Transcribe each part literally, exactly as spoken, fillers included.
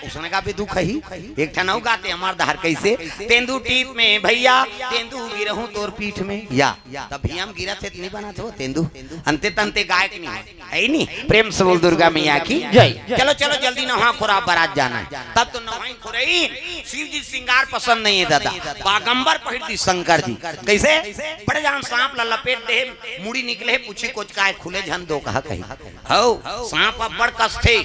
उसने का भी दुख ही। एक ठन अउ गाते हमार धार कैसे, तेंदू टीप में भैया, तेंदू गिरहूं तोर पीठ में या। तब भी हम गिरत हे त नहीं बनत हो तेंदू, अंते तंते गायक नहीं हो, है ही नहीं। प्रेम से बोल दुर्गा मैया की जय। चलो चलो जल्दी नहा खोरा, बारात जाना है। तब तो नहाई खोरई, शिव जी श्रृंगार पसंद नहीं है दादा। बागंबर पहिर दी शंकर जी। कैसे? बड़े जान सांप ला लपेट दे, मुड़ी निकले, पूछी कोचकाय खुले झन दो कहा कही। हौ, सांप अब्बड़ कसथे।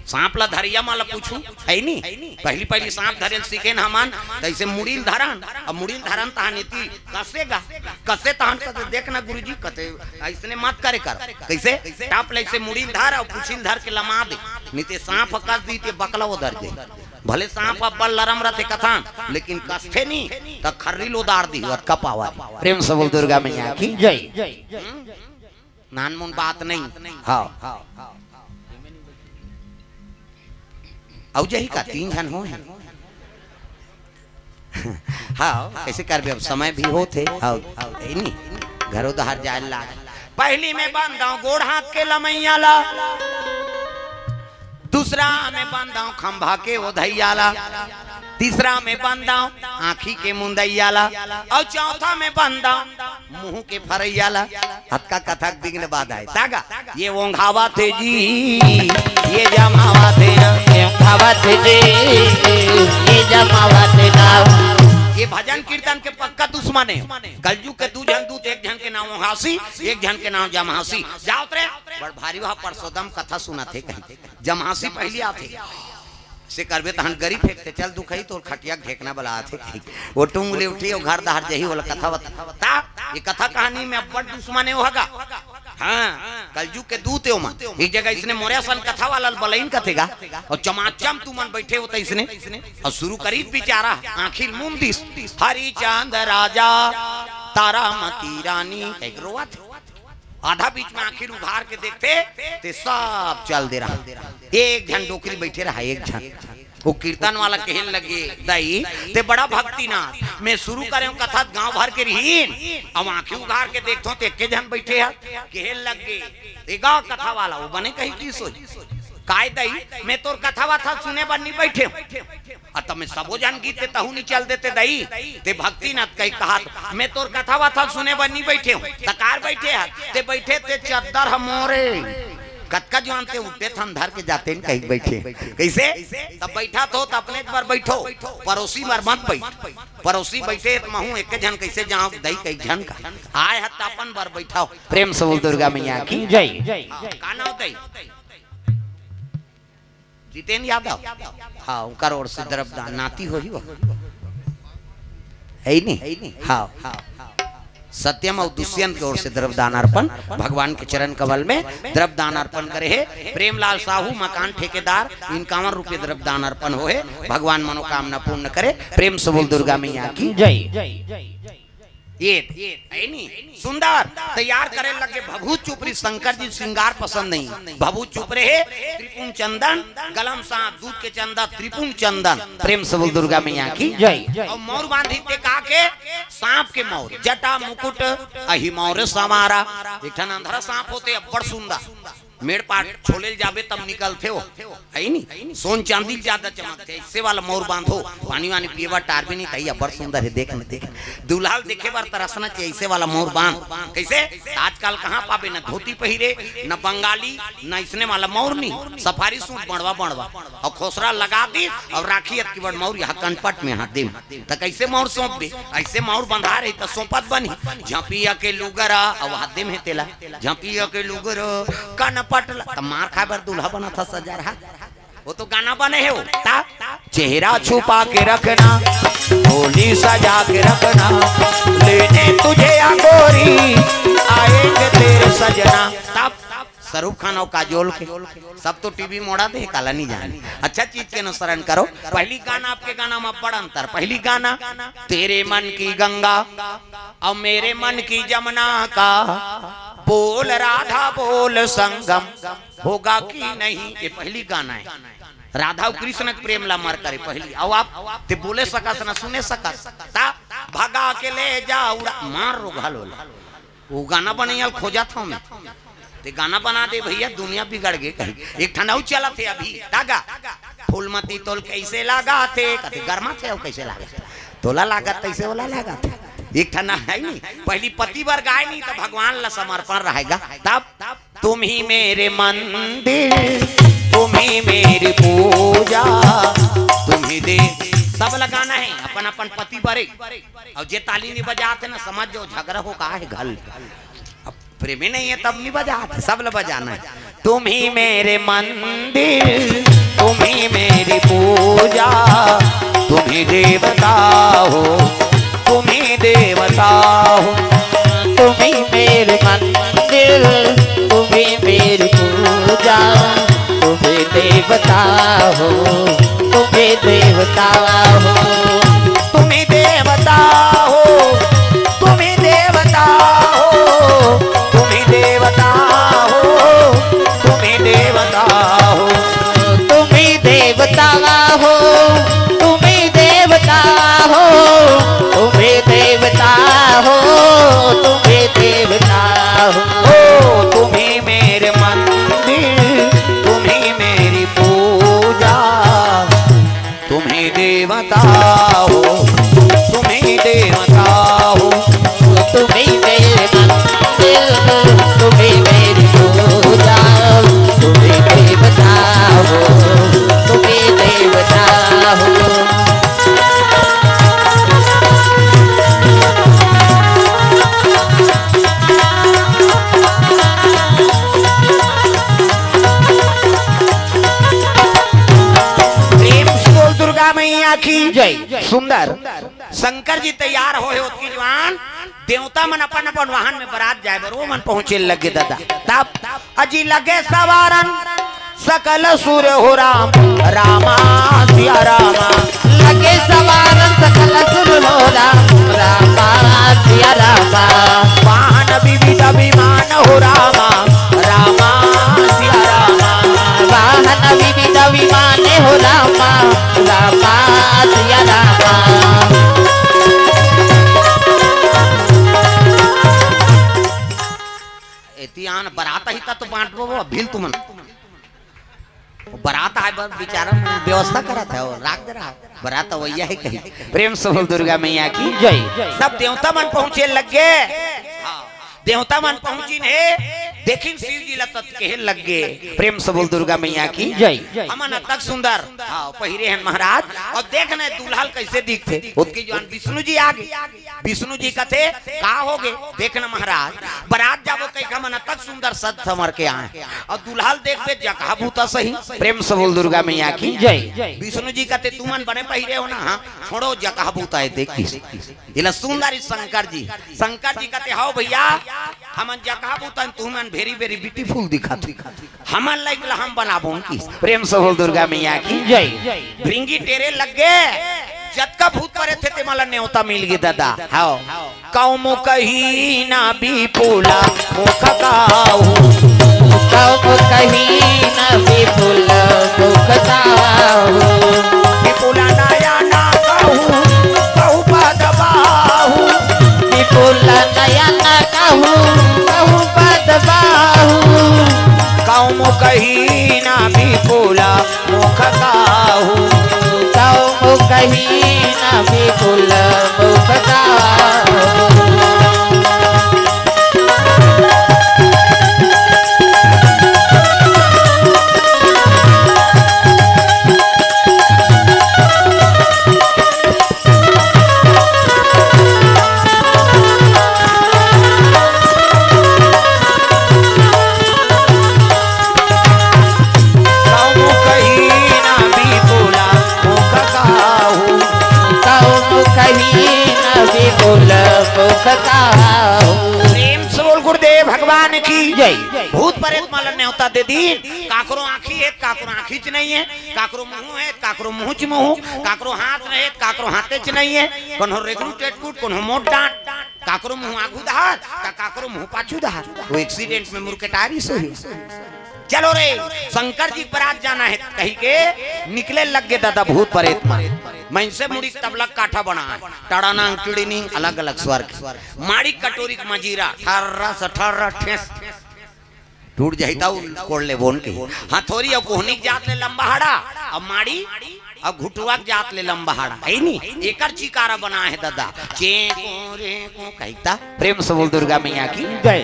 सांप ला धरिया मा ला पूछू, है नी? पहली पहली सांप धरे ल सीखे न हमन, तैसे मुड़ी ल धरन, अब मुड़ी ल धरन तहन एती कसेगा, कसे तहन कते, "देख ना गुरुजी," कते, "ऐसने मत करे कर।" कैसे? टाप ले से मुड़ी ल धर अउ पूछी ल धर के लमा दे, नहीं ते सांप कस दी ते बकला उधर जाई। भले सांप अब्बड़ लरम रथे कथन, लेकिन कसथे नी, त खर्री ल उदार दी, अतका पावर। प्रेम से बोल दुर्गा मैया की जय। हम्म? नानमुन बात नहीं। हाँ। अउ जही का तीन झन हो हैं। हाँ, कैसे करबे, अब समय भी होत हे। हाँ, है नी? घरो दहार जाए लाग। पहली में बांध दंव गोड़ हाथ के लमैया ला, दूसरा में बांध दंव खंभा के ओधैया ला, तीसरा में बांध दंव आँखी के मुंदैया ला, अउ चौथा में बांध दंव मुंह के फरैया ला। अतका कथा के बिघ्न बाधा हे। तागा, ये ओंघावत हे जी, ये जमावत हे ना। ये ओंघावत हे जी, ये जमावत हे ना। ये भजन कीर्तन के पक्का दुश्मन हे। कलजुग के दू झन दूत, एक झन के नाम ओंघासी, एक झन के नाम जमहासी। जावत रे, बड़ भारी वहा परसोदम कथा सुनत हे कहीं। जमहासी पहली आथे। से करबे तहन गरी फेंकते, चल दुखई तोर खटिया ढेकना बला आथे कही। वो टूंग ले उठी, वो घर दहार जही, वो कथा बता। ये कथा कहानी में अब्बड़ दुश्मन हे, वो हगा। हाँ, कलजुग के दूत हे ओमन। एक जगह इसने मोरे असन कथा वाला ल बलईन कथेगा, अउ चमाचम तुमन बैठे हो त इसने, अउ शुरू करी बिचारा, आँखी ल मूंद दिस, "हरिचंद राजा, तारामती रानी," कहिके रोवत हे। आधा बीच में आँखी ल उघार के देखथे, ते सब चल दे रहा। एक झन डोकरी बैठे रहा, एक झन। वो कीर्तन वाला कहे लगे, "दाई, ते बड़ा भक्ति ना, मैं शुरू करे हूँ कथा, गांव भर के रहीन, अब आँखी उघार के देखथो, ते एके झन बैठे हे।" कहे लगे, "ते गा कथा वाला, वो बने कही की सोई। काय दाई, मैं तोर कथा वथा सुने बर नहीं बैठे हूँ।" अ, त मैं सबो झन गीत ते तहू नी चल देते दाई। ते भक्ति न कही कहत, "मैं तोर कथा वथा सुने बर नी बैठे हूँ।" त कार बैठे हे? ते बैठे ते चद्दर ह मोरे। कतका जुआन ते उठे थन धर के जाते न कही बैठे। कैसे? तब बैठा तो, त अपने बर बैठो, परोसी बर मत बैठ। परोसी बैठे त महू एक झन कैसे जाओ दाई कई झन का। आय ह त अपन बर बैठाओ। प्रेम से बोल दुर्गा मैया की जय। हाँ, का नाव दाई? जितेन यादव। हाँ, उनकर ओर से द्रव्यदान नाती होही वो। है ही नहीं? हाँ। सत्यम अउ दुष्यंत के ओर से द्रव्यदान अर्पण भगवान के चरण कमल में द्रव्यदान अर्पण करे हे। प्रेमलाल साहू मकान ठेकेदार, इक्यावन रुपये द्रव्यदान अर्पण होहे। भगवान मनोकामना पूर्ण करे। प्रेम से बोल दुर्गा मैया की जय। ये, है नी? सुंदर तैयार करे लगे। भभूत चुपरी, शंकर जी श्रृंगार पसंद नहीं। भभूत चुपरे हे, त्रिपुंड चंदन, गलम साथ दूध के चंदन, त्रिपुंड चंदन। प्रेम से बोल दुर्गा मैया की जय। अउ मौर बांधी ते का के? सांप के मौर, जटा मुकुट अहि मौर संवारा। एक ठन अंधरा सांप होथे, अब्बड़ सुंदर। मेड़ पाट छोले ल जाबे तब निकलथे वो, है नी? सोन चांदी ल ज्यादा चमकथे। ऐसे वाला मौर बांधो, पानी वानी पिए बर टारबे नहीं, तही अब्बड़ सुंदर हे, देख न देख। दूल्हा ल देखे बर तरसना चाहिए, ऐसे वाला मौर बांध। कैसे? आजकल कहाँ पाबे, न धोती पहिरे, न बंगाली, न इसने वाला मौर नहीं, सफारी सूट बड़वा बड़वा, अउ खोसरा लगा दी, अउ राखी अतकी बड़ मौर यहाँ कनपट में हाथ दे में। त कैसे मौर सौंप दे? ऐसे मौर बंधा रही त सौंपत बनी। झपिया के लुगरा, अउ हाथ दे में तेला। झपिया के लुगरो कनपट ल-, त मार खाए बर दूल्हा बना था सजा रहा। वो तो गाना बने हे वो। ता, चेहरा छुपा के रखना, होली सजा के रखना, लेने तुझे आ गोरी, आएंगे तेरे सजना। तब शाहरुख खान अउ काजोल के, सब तो टीवी मोड़ा दे, काला नहीं जाने। अच्छा चीज के अनुसरण करो। पहली गाना आपके गाना में बड़ अंतर। पहली गाना, तेरे मन की गंगा और मेरे मन की जमुना का, बोल राधा बोल संगम होगा कि नहीं, ये पहली गाना हे। राधा अउ कृष्ण के प्रेम ला मर करे पहली। अउ आप ते बोले सकस न सुने सकस, ता भगा के ले जा उड़ा, मार रो घालो ला। वो गाना बनैया ल खोजत हूँ मैं। ते गाना बना दे भैया, दुनिया बिगड़ गे कहीं। एक ठन अउ चलत हे अभी, तागा। फूलमती तोल कइसे लागथे? कथे, "गरमाथे अउ कइसे लागथे? तोला लागत तइसे ओला लागथे।" एक ठन हे नहीं, पहिली पति बर गाय नहीं त भगवान ला समर्पण रहेगा। तब, "तुम ही मेरे मंदिर, तुम ही मेरी पूजा, तुम ही दे।" सब ला गाना हे अपन अपन पति बर। अउ जे ताली नहीं बजात हे ना, समझ जाओ झगड़ा हो का हे घर। अब प्रेमी नहीं हे तब नहीं बजात हे, सब ला बजाना हे। "तुम ही मेरे मंदिर, तुम ही मेरी पूजा, तुम ही देवता हो, तुम ही देवता हो।" तुम ही मेरे मंदिर, तुम ही मेरी पूजा, तुम ही देवता हो, तुम ही देवता हो। तुम ही देवता हो, तुम ही देवता हो, तुम ही देवता हो, तुम ही देवता हो। तुम ही देवता हो, तुम ही देवता हो, तुम ही देवता हो, तुम ही देवता हो। ओ, तुम ही मेरे मंदिर, तुम ही मेरी पूजा, तुम ही देवता हो, तुम ही देवता हो। तुम ही मेरे मंदिर, तुम ही मेरी पूजा, तुम ही देवता हो, तुम ही देवता हो। प्रेम से बोल दुर्गा मैया की जय। सुंदर शंकर जी तैयार होहे, ओतकी जुवार देवता मन अपन अपन वाहन में बरात जाए बर ओ मन पहुंचे लगे दादा। तब अजी लगे सवारन सकल सुर हो राम, रामा सिया रामा। लगे सवारन सकल सुर हो राम, रामा सिया रामा। वाहन विविध विमान हो रामा, रामा सिया रामा। वाहन विविध विमान हो रामा, रामा सिया रामा। एती आन बरात ही ता तो बांटबो अभी तुमन। बरात आए बर बिचारा मन व्यवस्था करत हे, राख दे रहा। बरात अवइया हे कहीं। प्रेम से बोल दुर्गा मैया की जय। सब देवता मन पहुंचे लग गे। हाँ, देवता मन पहुंचिन हे, देखिन शिव जी ला तत कहे लग गे। प्रेम से बोल दुर्गा मैया की जय। हमन अतक सुंदर, हाँ, पहिरे हन महाराज। अउ देख न दूल्हा ल कइसे दिखथे। ओतकी जुवार विष्णु जी आ गे। विष्णु जी कथे, "का हो गे? देख न महाराज, बरात जाबो कहिके हमन अतक सुंदर सज संवर के आए हन। अउ दूल्हा ल देखबे जगह बूता सही।" प्रेम से बोल दुर्गा मैया की जय। विष्णु जी कथे, "तुमन बने पहिरे हो ना, हाँ? छोड़ो जगह बूता हे, देखिस।" एला सुंदर ही शंकर जी। शंकर जी कथे, "हव भइया, हमन जगह बूता हन, तुमन very very beautiful दिखत हो।" हमन लाइक ला हम बनाबो कि। प्रेम से बोल दुर्गा मैया की जय। भृंगी टेरे लग गे, जतका भूत परेत हे ते मन ला नेवता मिल गे दादा। हव। कउम कही ना विपुल मुख काहू। कउम कही ना विपुल मुख काहू। विपुल नयन कहु, कहु पद बाहु। विपुल नयन कहु, कहु पद बाहु। कउम कही ना विपुल मुख काहू। कउम कही ना विपुल मुख काहू। कउन कही ना विपुला मुख काहू। कउन कही ना विपुला मुख काहू। प्रेम से बोल गुरुदेव भगवान की जय। भूत परेत मन ला नेवता दे दीन। काकरो आँखी हे, काकरो आँखीच नहीं हे, काकरो मुँह हे, काकरो मुँहच मुँह, काकरो हाथ रहे, काकरो हाथेच नहीं हे, कोनो रेगरू टेटकुट, कोनो मोट डांट। काकरो मुँह आगू डहर, त काकरो मुँह पाछू डहर। वो accident में मुड़ के टारिस होही। चलो रे, शंकर जी के बरात जाना हे, कहिके निकले लग गे दादा भूत परेत मन। मइनसे मुड़ी तबला काठा बना हे, टड़ानांग टिड़िनिंग अलग-अलग स्वर के। माड़ी कटोरी के मजीरा, ठर्रा से ठर्रा ठेस। टूट जाही त कोड़ ले बोन के। हाँ, थोरी अब कोहनी के जात ले लंबा हाड़ा, अब माड़ी, अब घुटुआ के जात ले लंबा हाड़ा, हे नी? एकर चिकारा बना हे ददा। चे को रे को कहिता। प्रेम से बोल दुर्गा मैया की। जय।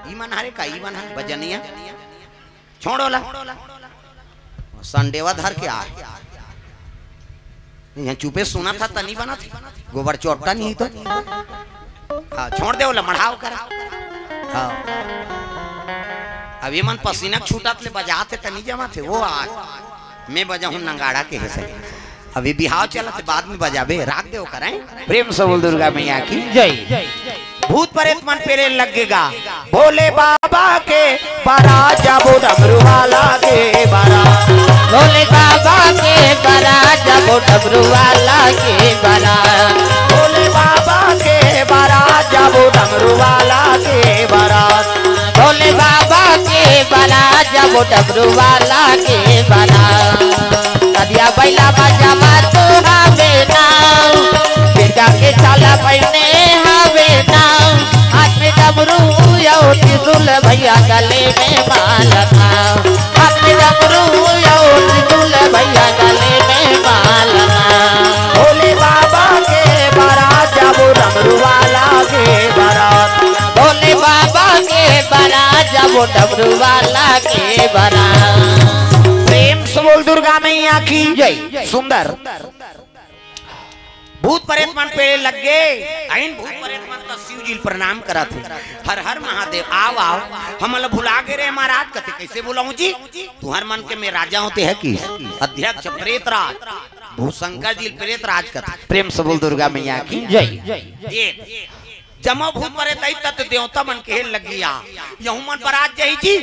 ई मन हरे का, ई मन हरे बजनिया। छोड़ो ला। संडेवा धर के आ। यहाँ चुपे सुना था, तनी बना था। गोबर चोट्टा नहीं तो। हाँ, छोड़ दे, ओला मढ़ाव कर। हाँ। अब ये मन पसीना छूटत ले बजात हे, तनी जमा थे। वो आज मैं बजाहूँ नंगाड़ा के हे सही। अभी बिहाव चलत हे, बाद में बजाबे, राख दे ओकर, हैं? प्रेम से बोल दुर्गा मैया की। जय। भूत प्रेत मन पेरे लग गे गा। भोले बाबा के बरा जाबो डमरू वाला के बरा। भोले बाबा के बरा जाबो डमरू वाला के बरा। भोले बाबा के बरा जाबो डमरू वाला के बरा। भोले बाबा के बरा जाबो डमरू वाला के बरा। करिया बैला बजावा तो हवे ना, बेटा के चाला बहिने हवे ना। हाथ में डमरू अउ त्रिशूल भैया गले में माला ना। हाथ में डमरू अउ त्रिशूल भैया गले में माला ना। भोले बाबा के बरा जाबो डमरू वाला के बरा। भोले बाबा के बरा जाबो डमरू वाला के बरा। प्रेम से बोल दुर्गा मैया की। जय। सुंदर। भूत प्रेत मन पेरे लग गे। अइन भूत प्रेत मन त शिव जी ल प्रणाम करत हे। हर हर महादेव, आव, आव। हमन ल भुला गे रे महाराज। कथे, कइसे भुलाहूं जी? तुंहर मन के मैं राजा हों ते ह कि अध्यक्ष प्रेत राज, भूशंकर जी ल प्रेत राज कथे। प्रेम से बोल दुर्गा मैया की। जय। ये जम्मो भूत प्रेत अई त देवता मन कहे लगिया, यहू मन बरात जाही जी।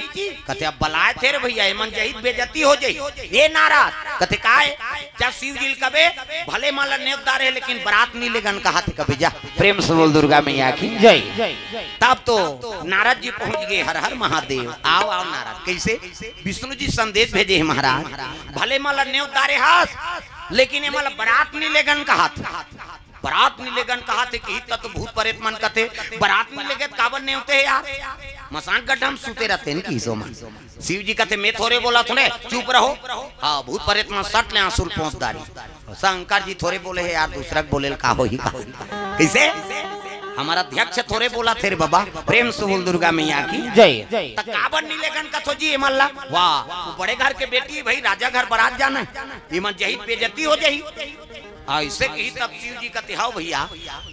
कथे, अब बलाय थे रे भैया, ये मन जाही त बेइज्जती हो जाही। ये नाराज कथे, काय? जा शिव जी ल कबे, भले माला नेवता रहे, लेकिन बरात नी लेगन कहा थे कबे जा। प्रेम से बोल दुर्गा मैया की। जय। तब तो नारद जी पहुंच गे, हर हर महादेव, आव, आव नारद। कइसे? विष्णु जी संदेश भेजे हे महाराज, भले माला नेवता रहे हस, लेकिन ये माला बरात नी लेगन कहा थे। बरात नी लेगन कहा थे कि त तो भूत प्रेत मन कथे, बरात नी लेगे त काबर नेवते हे यार? मसान गड्ढा म सुते रहते न कि सो मन। शिव जी कथे, मैं थोरे बोला थोरे, चुप रहो। हाँ, भूत प्रेत मन सट ले आंसू ल पोंछ डारी। शंकर जी थोरे बोले हे यार, दूसरा के बोले ल का होही का? कइसे? हमर अध्यक्ष थोरे बोला थे रे बाबा। प्रेम से बोल दुर्गा मैया की। जय। त काबर नी लेगन कथो जी ये मन ला? वाह, वो बड़े घर के बेटी हे भाई, राजा घर बरात जाना हे, ये मन जाही त बेइज्जती हो जाही। अइसे कही तब शिव जी कथे, हव भैया,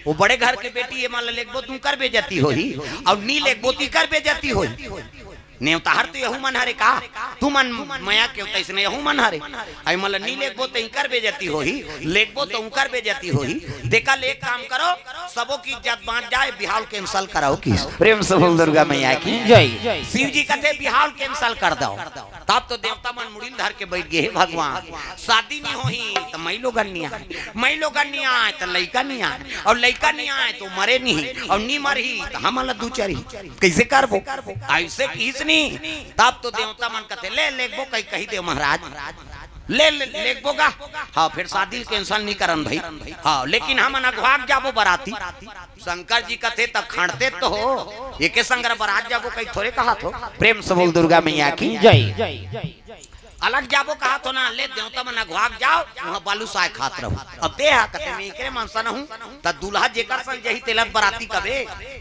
वो बड़े घर के बेटी, ये मन ल लेगबो त उंकर बेइज्जती होही, अउ नी लेगबो त इकर बेइज्जती होही। नेवताहर तो यहू मन हरे का? तुमन मया के तइसने यहू मन हरे। अई मन ल नी लेगबो त इकर बेइज्जती होही, लेगबो त उंकर बेइज्जती होही। तेकर ले एक काम करो, सबो के इज्जत बांच जाय, बिहाव ल cancel कराओ किस। प्रेम से बोल दुर्गा मैया की। जय। शिव जी कथे बिहाव ल cancel कर दव। तब तो देवता मन मुड़ी ल धर के बइठ गे, हे भगवान, शादी नी होही त मइलोगन नी आय, मइलोगन नी आय त लइका नी आय, अउ लइका नी आय त मरे नी, अउ नी मरही त हमन ल दू चरही। कइसे करबो? अइसे किहिस नी। तब तो देवता मन कथे, ले लेगबो कही, कही देव महाराज, ले, ले लेगबो गा। हाँ, फेर शादी ल cancel नी करन भई। हाँ, लेकिन हमन अघवा के जाबो बराती। शंकर जी कथे, त खंड़ते तो हो, एके संग बरात जाबो कही थोरे कहत हो। प्रेम से बोल दुर्गा मैया की। जय। अलग जाबो कहत हो ना, ले देवता मन अघवा के जाव, उहां बालूसाय खात रहो। अब ते हा कथे, मैं एकरे मन सन हूं, त दूल्हा जेकर सन जाही तेला बराती कबे,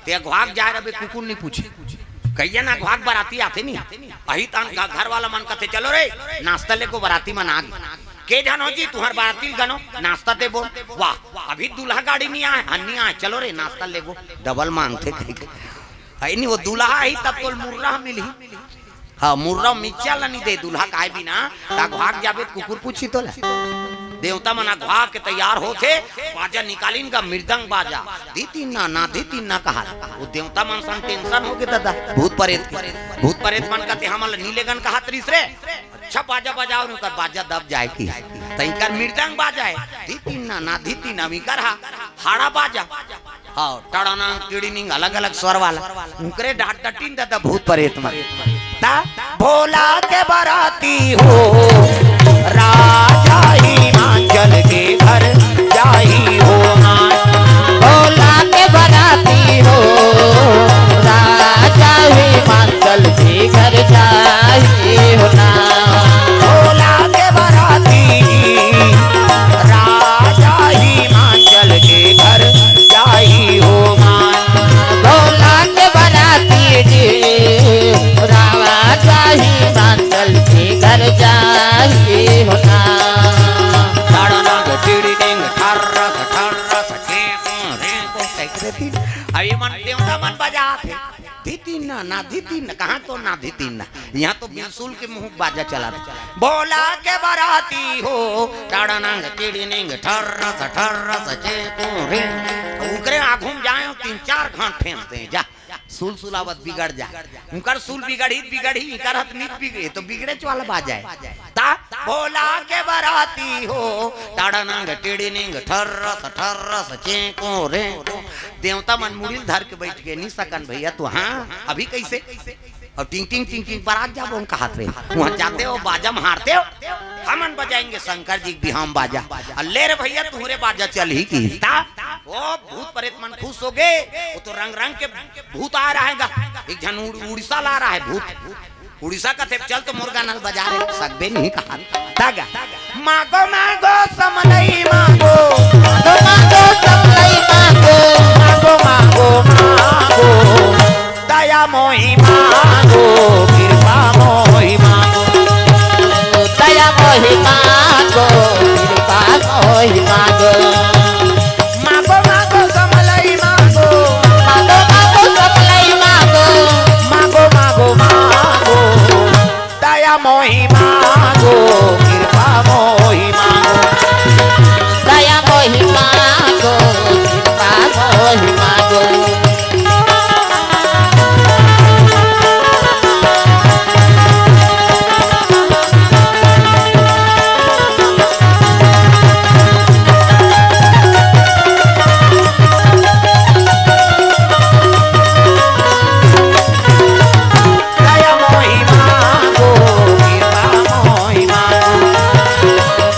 ते अघवा के जाय रबे, कुकुर नी पूछे। कहिया ना अघवा के बराती आथे नी, अही तान घ-, घर वाला मन कथे, चलो रे, नाश्ता लेगो, बराती मन आगे। के झन हो जी, तुंहर बराती ल गनो, नाश्ता देबो। वाह, अभी दूल्हा गाड़ी नी आय, हन नी आय, चलो रे, नाश्ता लेगो। डबल मांगथे कही के। अई नी, वो दूल्हा आही तब तोल मुर्रा मिलही। हाँ, मुर्रा मिच्चा ल नी दे, दूल्हा काय बिना, त अघवा के जाबे त कुकुर पूछी तोला। देवता मन अघवा के तैयार होथे, बाजा निकालिन गा, मृदंग बाजा, धी तीन ना, ना धी तीन ना कहा। वो देवता मन सन tension हो गे ददा, भूत प्रेत के। भूत प्रेत मन कथे, हमन ल नी लेगन कहत रिस रे। अच्छा बाजा बजाव, ओकर बाजा दब जाय कि। त इकर मृदंग बाजा हे, धी तीन ना, ना धी तीन ना, इकर हा, हाड़ा बाजा। हाँ, टड़ानांग, टिड़िनिंग, अलग-अलग स्वर वाला। उंकरे डांट डटिन ददा भूत प्रेत मन। त भोला के बराती हो, राजा हिमाचल के घर जाही हो। हाँ, भोला के बराती हो, राजा हिमाचल के ना धी तीन ना, कहाँ तो ना धी तीन ना। यहाँ तो बिल्सुल के मुँह बाजा चला रहे। भोला के बराती हो, टाड़ानंग, टिड़िनिंग, ठर्रस, ठर्रस, चेको रे। ओकरे आगू में जाए, तीन चार घाट फेंकते हैं, जा। सुल सुलावत बिगड़ जाए। उनकर सुल बिगड़ी, बिगड़ी, इनकर हथ नित बिगड़े, तो बिगड़े वाला बाजा है। ता भोला के बराती हो, टाड़ानंग, टिड़िनिंग, ठर्रस, ठर्रस, चेको रे। देवता मन मुड़िल धर के बैठ गए, "नी सकन भैया, तू हाँ, अभी कैसे?" और टिंग टिंग टिंग टिंग बरात जाबो हम कहत रहे। वहाँ जाते हो, बाजा में हारते हो, "हमन बजाएंगे शंकर जी के बिहाम बाजा।" और ले रे भैया, तुम्हरे बाजा चल ही की। ता वो भूत प्रेत मन खुश हो गए, वो तो रंग रंग के भूत आ रहा है गा। एक झन उड़-, उड़ीसा ला रहा है भूत। उड़ीसा कथे, "चल तो मोर गाना ल बजा रे।" सकबे नहीं कहा। तागा। मागो मागो समलई मागो। मागो मागो समलई मागो। मागो मागो मागो। दया मोही मागो, कृपा मोही मागो। दया मोही मागो, कृपा मोही मागो। मागो मागो समलई मागो। मागो मागो समलई मागो। मागो मागो मागो। दया मोही मागो, कृपा मोही मागो। दया मोही मागो, कृपा मोही मागो। दया मोही मागो, कृपा मोही मागो।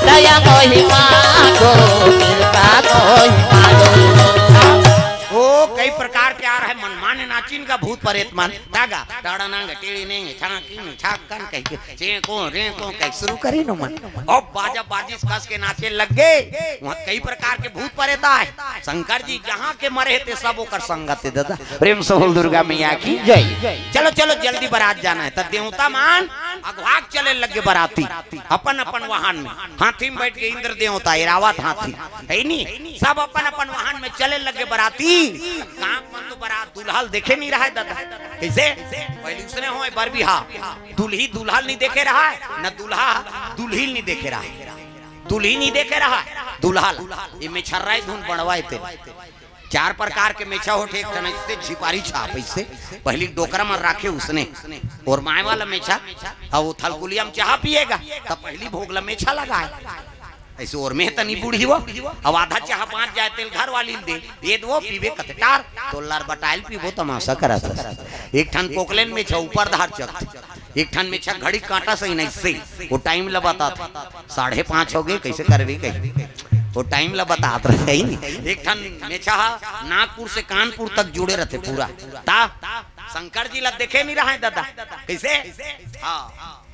दया मोही मागो, कृपा मोही मागो। ओ, कई प्रकार के आ रहे मनमाने नाचिन का भूत प्रेत मन। तागा, टाड़ानंग, टिड़िनिंग, छाकिन, छाकन कह के, चेंको, रेंको कह के शुरू करी नो मन। अब बाजा बाजिस कस के नाचे लग गए। वहाँ कई प्रकार के भूत प्रेत आए। शंकर जी जहाँ के मरे हे ते सब ओकर संगत हे दादा। प्रेम से बोल दुर्गा मैया की जय। चलो, चलो, जल्दी बारात जाना है। त देवता मन अगवाक चले लगे बराती, अपन अपन वाहन में। हाथी में बैठ के इंद्र देवता, ऐरावत हाथी, है नी? सब अपन अपन वाहन में चले लगे बराती। गाँव मन तो बरात दूल्हा ल देखे नहीं रहा है दादा। कैसे? पहले उसने हो बर बिहा, दुल्ही दूल्हा ल नहीं देखे रहा है, न दूल्हा दुल्ही ल नहीं देखे रहा है। दुल्ही नहीं देखे रहा है, दूल्हा ल। ये में छर्राई धुन बड़वाए थे। चार प्रकार के मेछा होथे, एक ठन ऐसे झिपारी छाप, ऐसे पहली डोकरा में राखे उसने, और माय वाला मेछा, अब वो थलकुलिया में चाह पिएगा, तब पहली भोग ला मेछा लगाए। ऐसे और में तनी बूढ़ी वो, अब आधा चाह बाँच जाए तेल घर वाली ल दे, ये दो पीबे कथे टार, तो लर बटाइल पीबो तमाशा करत हस। एक ठन कोकलेन मेछा ऊपर धार चक, एक ठन मेछा घड़ी काँटा सही नहीं से, वो टाइम ला बतात, साढ़े पाँच हो गए, कैसे करबे कही, वो टाइम ला बतात रहे ही नहीं। एक ठन मेछा हा नागपुर से कानपुर तक जुड़े रहते पूरा। ता शंकर जी ला देखे नहीं रहा है दादा, कैसे? हाँ,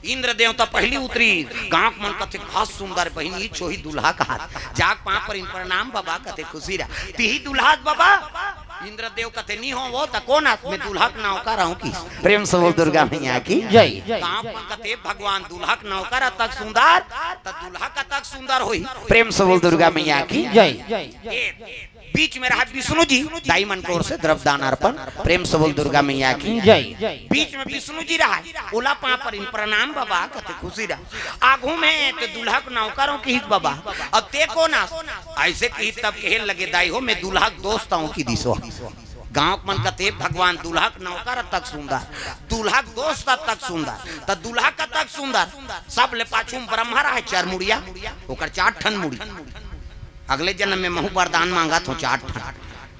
इंद्र देवता पहली उतरी, गाँव मन कथे, "घास सुंदर बहिनी, ई छोही दूल्हा कहा।" जाग पाँव पर इन प्रणाम बाबा, कथे, "खुशी रहा, तिही दूल्हा बाबा।" इंद्रदेव कथे, "नी हो वो, त कोन आस?" "मैं दूल्हा के नौकर हूँ" की। प्रेम से बोल दुर्गा मैया की जय। गाँव मन कथे, "भगवान दूल्हा के नौकर अतक सुंदर, त दूल्हा कतक सुंदर होही।" प्रेम से बोल दुर्गा मैया की जय। ए, बीच में रहा विष्णु जी, दाई मन के ओर से द्रव्य दान अर्पण। प्रेम से बोल दुर्गा मैया की जय। बीच में विष्णु जी रहा, ओला पाँव पर इन प्रणाम बाबा, कथे खुशी रहा। आगू में ते दूल्हा के नौकर हूँ किहिस बाबा, अब ते कोन आस? ऐसे किहिस तब कहे लगे, "दाई हो, मैं दूल्हा के दोस्त हूँ" किहिस। गाँव के मन कथे, "भगवान दूल्हा के नौकर अतक सुंदर, दूल्हा के दोस्त अतक सुंदर, त दूल्हा कतक सुंदर?" सब ले पाछू में ब्रह्मा रहा है, चार मुड़िया, ओकर चार ठन मुड़ी। अगले जन्म में महू वरदान मांगत हो चार ठन।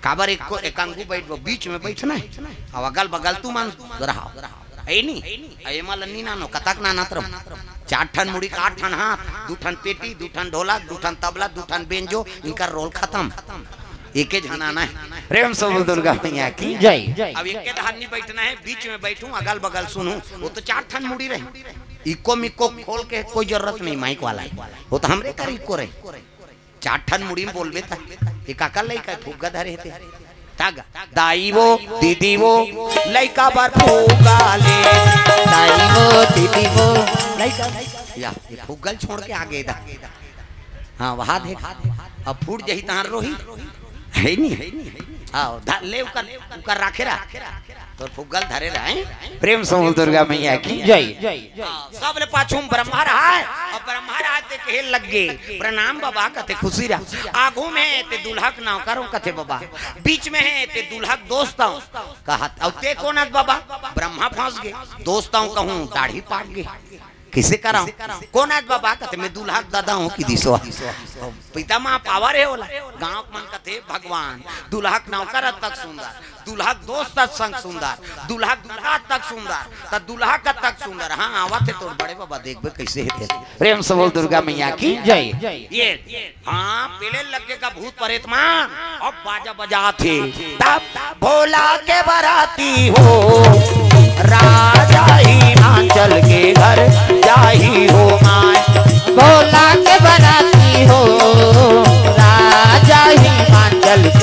काबर एक को, एक अंगू बैठ, बीच में बैठना है, अब अगल बगल तू मन रहा। है नी? आ एमा ल नी नानो, कतक नानत रहो। चार ठन मुड़ी, आठ ठन हाथ, दू ठन पेटी, दू ठन ढोलक, दू ठन तबला, दू ठन बेंजो, इनकर रोल खत्म। एके झन आना है। प्रेम से बोल दुर्गा मैया की जय। अब एके धार नी बैठना है, बीच में बैठूं, अगल बगल सुनूं। वो तो चार ठन मुड़ी रहे, इको मिको खोल के कोई जरूरत नहीं माइक वाला है, वो तो हमरे कर इको रहे। चार ठन मुड़ी में बोलबे त ये काकर लइका फुग्गा धरे हे ते। तागा, दाई वो, दीदी वो, लइका बर फुग्गा ले। दाई वो, दीदी वो, लइका। या, ये फुग्गा ल छोड़ के आगे दा। हाँ, वहाँ देख, अब फूट जही तहाँ रोही। हे नहीं? हाँ, ध-, ले उकर, उकर राखे रहा। तोर फुग्गल धरे रहा, हैं? प्रेम से बोल दुर्गा मैया की जय। हाँ, सबले पाछू म ब्रह्मा रहा है, अउ ब्रह्मा रहा ते कहे लग गे, "प्रणाम बाबा," कथे खुशी रहा। आगू में ते दूल्हा के नौकर हो, कथे बाबा, बीच में है ते दूल्हा के दोस्त हो, कहत, "अउ ते कोन अस बाबा?" ब्रह्मा फंस गे, "दोस्त हो कहूँ, दाढ़ी पाक गे।" किसे कराऊं? कोन अस बाबा? कथे, "मैं दूल्हा के दादा हो," कि दिसो। पिता माँ पावर है ओला। गांव के मन कथे, "भगवान, दूल्हा के नौकर अतक सुंदर, दूल्हा के दोस्त अतक सुंदर, दूल्हा के दादा अतक सुंदर, त दूल्हा कतक सुंदर।" हाँ, आवत हे तोर बड़े बाबा, देखबे कैसे हे ते। प्रेम से बोल दुर्गा मैया की जय। ये, हाँ, पेले लग गे का भूत प्रेत मन, अब बाजा बजात हे, तब भोला के बराती हो।